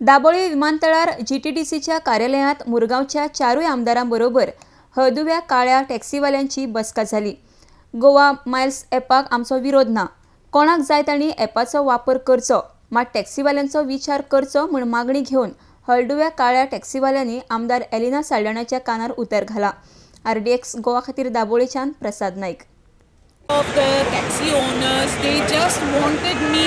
दाबोळी विमानतळार जीटीडीसीच्या कार्यालयांत मुरगांवच्या चारूय आमदारां बरोबर हळदुव्या काळ्या टॅक्सीवाल्यांची बसका जाली. गोवा मायल्स ॲपाक आमचो विरोध ना, कोणाक जाय तांणी ॲपाचो वापर करचो, मात टॅक्सीवाल्यांचो विचार करचो म्हूण मागणी घेवन हळदुव्या काळ्या टॅक्सीवाल्यांनी आमदार एलिना साल्दानाच्या कानार उतर घाला. आरडीएक्स गोवा खातीर दाबोळीच्यान प्रसाद Naik. Of the taxi owners, they just wanted me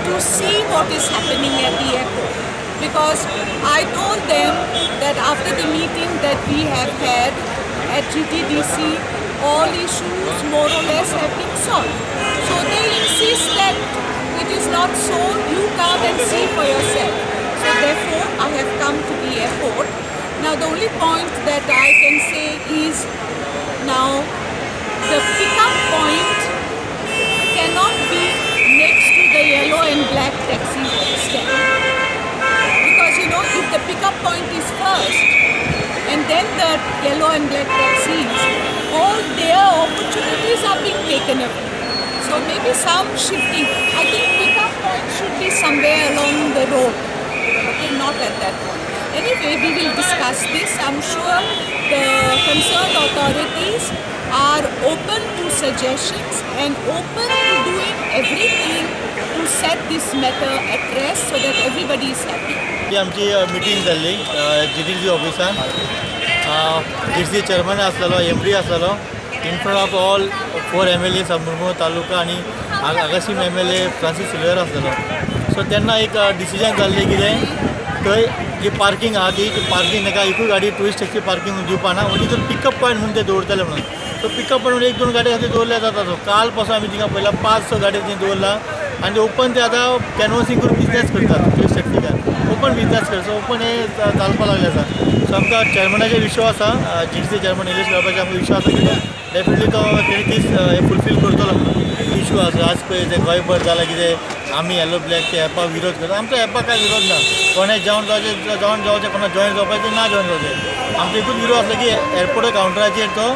to see what is happening at the airport, because I told them that after the meeting that we have had at GTDC, all issues more or less have been solved. So they insist that it is not so, you come and see for yourself. So therefore, I have come to the airport. Now the only point that I can say is, now the pickup point cannot be next to the yellow and black taxi stand. Because if the pickup point is first and then the yellow and black taxis, all their opportunities are being taken away. So maybe some shifting. I think pickup point should be somewhere along the road. Okay, not at that point. Anyway, we will discuss this. I'm sure the concerned authorities are open to suggestions and open to doing everything to set this matter at rest so that everybody is happy. ही आमची meeting जाल्ली GTDC ऑफिसान. GTDC chairman आसलेलो, MD आसलेलो, in front of all four MLA Murmur taluka आनी आगाशीम MLA Francis Silveira आसलेलो. So तेन्ना एक decision जाल्लें कितें, थंय जी पार्कींग आहा ती पार्कींग ताका एकूय गाडी टुरिस्ट टॅक्सी पार्कींग दिवपा ना, म्हणजे तो पिकअप पॉयंट म्हणून ते दवरतले म्हणून. सो पिकअप पॉयंट म्हणून एक दोन गाडी खातीर दवरल्या जाता. तो काल पासून आमी थिंगा पळयला, पांच स गाडी थंय दवरला आनी ओपन ते आतां कॅनवसींग करून बिजनेस करतात. टुरिस्ट टॅक्सीकार ओपन बिजनेस करता. सो ओपन हे चालपा लागले आसा. सो आमकां चेअरमॅनाचेर विश्वास आसा, जीटीडीसी चेअरमॅन निलेश लबाचे आमकां विश्वास आसा की तो डेफिनेटली तो तेणी तीच हे फुलफील करतलो म्हणून इशू आसा. आज पळय ते गोंयभर जालां कितें, आमी येलो ब्लॅक ते एपाक विरोध करता. आमचो एपाक कांय विरोध ना. कोणें जॉयन जावचें जॉयन जावचें, कोणा जॉयन जावपाचें ना जॉयन जावचें. आमचो एकूच विरोध आसलो की एअरपोर्टा कावंटराचेर तो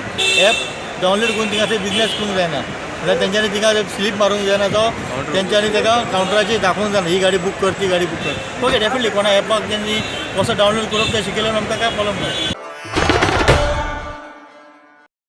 एप डावनलोड करून थिंगा बिजनेस करूंक जायना, म्हणल्यार तेंच्यांनी थिंगा स्लीप मारूंक जायना, तो तेंच्यांनी ताका कावंटराचेर दाखोवंक जायना, ही गाडी बूक कर, ती गाडी बूक कर. ओके, डेफिनेटली कोणा एपाक तेंणी कसो डावनलोड करप तें शिकयल्यार आमकां कांय प्रॉब्लम ना.